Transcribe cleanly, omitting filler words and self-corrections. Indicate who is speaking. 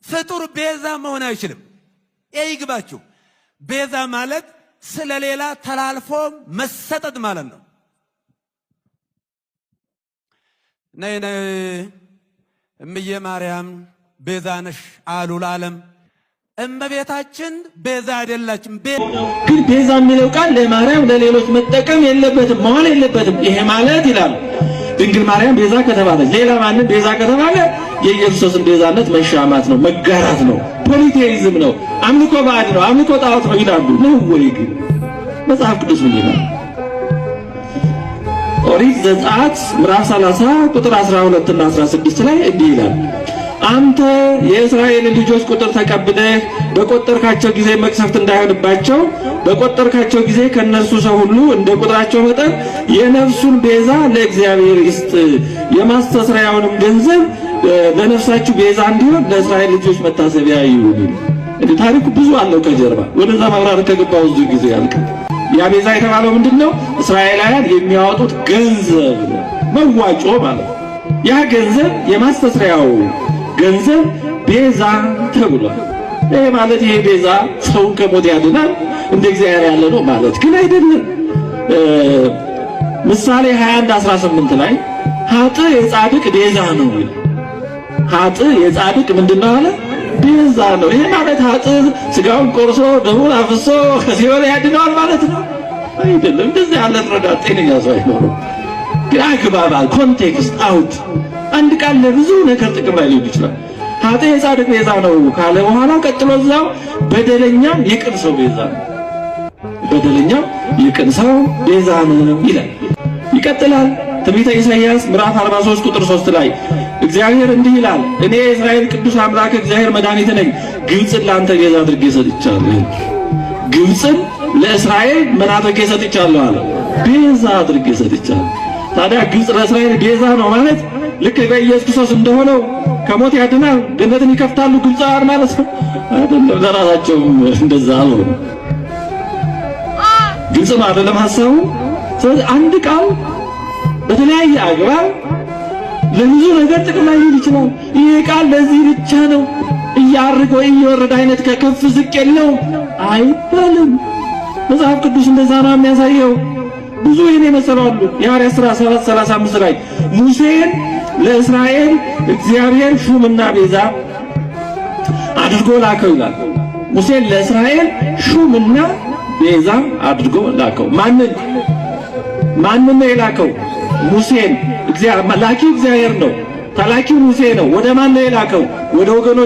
Speaker 1: ፍጡር ቤዛ መሆን አይችልም። ይግባችሁ። ቤዛ ማለት ስለሌላ ተላልፎ መሰጠት ማለት ነው። ነይ ነይ እምዬ ማርያም ቤዛ ነሽ አሉ ለዓለም። እመቤታችን ቤዛ አይደላችም።
Speaker 2: ግን ቤዛ የሚለው ቃል ለማርያም ለሌሎች መጠቀም የለበትም፣ መዋል የለበትም። ይሄ ማለት ይላሉ ድንግል ማርያም ቤዛ ከተባለች ሌላ ማንም ቤዛ ከተባለ የኢየሱስን ቤዛነት መሻማት ነው፣ መጋራት ነው፣ polytheism ነው፣ አምልኮ ባዕድ ነው፣ አምልኮ ጣዖት ነው ይላሉ። ነው ወይ ግን መጽሐፍ ቅዱስ ምን ይላል? ኦሪት ዘጸአት ምዕራፍ 30 ቁጥር 12 እና 16 ላይ እንዲህ ይላል፣ አንተ የእስራኤልን ልጆች ቁጥር ተቀብለህ በቆጠርካቸው ጊዜ መቅሰፍት እንዳይሆንባቸው በቆጠርካቸው ጊዜ ከእነርሱ ሰው ሁሉ እንደ ቁጥራቸው መጠን የነፍሱን ቤዛ ለእግዚአብሔር ይስጥ፣ የማስተስረያውንም ገንዘብ ለነፍሳችሁ ቤዛ እንዲሆን ለእስራኤል ልጆች መታሰቢያ ይሁን። እንዲህ ታሪኩ ብዙ አለው ከጀርባ። ወደዛ ማብራራት ከገባው ብዙ ጊዜ ያልቃል። ያ ቤዛ የተባለው ምንድን ነው? እስራኤላውያን የሚያወጡት ገንዘብ ነው፣ መዋጮ ማለት ነው። ያ ገንዘብ የማስተስሪያው ገንዘብ ቤዛ ተብሏል። ይሄ ማለት ይሄ ቤዛ ሰውን ከሞት ያድናል እንደ እግዚአብሔር ያለ ነው ማለት ግን አይደለም። ምሳሌ 21 18 ላይ ኃጥእ የጻድቅ ቤዛ ነው ይላል። ኃጥእ የጻድቅ ምንድነው አለ? ቤዛ ነው። ይሄ ማለት ኃጥእ ስጋውን ቆርሶ ደሙን አፍሶ ከሲኦል ያድነዋል ማለት ነው አይደለም። እንደዚህ ያለ ረዳት ጤነኛ ሰው አይኖርም። ግን አግባባል context አውድ አንድ ቃል ለብዙ ነገር ጥቅም ላይ ሊውል ይችላል። ኃጥእ የጻድቅ ቤዛ ነው ካለ በኋላ ቀጥሎ እዛው በደለኛም የቅን ሰው ቤዛ ነው፣ በደለኛም የቅን ሰው ቤዛ ነው ይላል። ይቀጥላል። ትንቢተ ኢሳይያስ ምዕራፍ 43 ቁጥር 3 ላይ እግዚአብሔር እንዲህ ይላል፣ እኔ የእስራኤል ቅዱስ አምላክ እግዚአብሔር መድኃኒት ነኝ፣ ግብፅን ለአንተ ቤዛ አድርጌ ሰጥቻለሁ። ግብፅን ለእስራኤል ምን አድርጌ ሰጥቻለሁ አለ? ቤዛ አድርጌ ሰጥቻለሁ። ታዲያ ግብፅ ለእስራኤል ቤዛ ነው ማለት ልክ በኢየሱስ ክርስቶስ እንደሆነው ከሞት ያድናል፣ ገነትን ይከፍታሉ ግብፃውያን ማለት ነው አይደለም። ለራሳቸውም እንደዛ አልሆነ። ግልጽ ነው አይደለም ሐሳቡ? ስለዚህ አንድ ቃል በተለያየ አግባብ ለብዙ ነገር ጥቅም ላይ ሊውል ይችላል። ይሄ ቃል ለዚህ ብቻ ነው እያርግ ወይ እየወረደ አይነት ከከፍ ዝቅ የለውም አይባልም። መጽሐፍ ቅዱስ እንደዛ ነው የሚያሳየው። ብዙ ይሄን የመሰሉ አሉ። የሐዋርያት ሥራ 7:35 ላይ ሙሴን ለእስራኤል እግዚአብሔር ሹምና ቤዛ አድርጎ ላከው ይላል። ሙሴን ለእስራኤል ሹምና ቤዛ አድርጎ ላከው። ማንን ማንን ነው የላከው? ሙሴን። ላኪው እግዚአብሔር ነው፣ ተላኪው ሙሴ ነው። ወደ ማን ነው የላከው? ወደ ወገኖች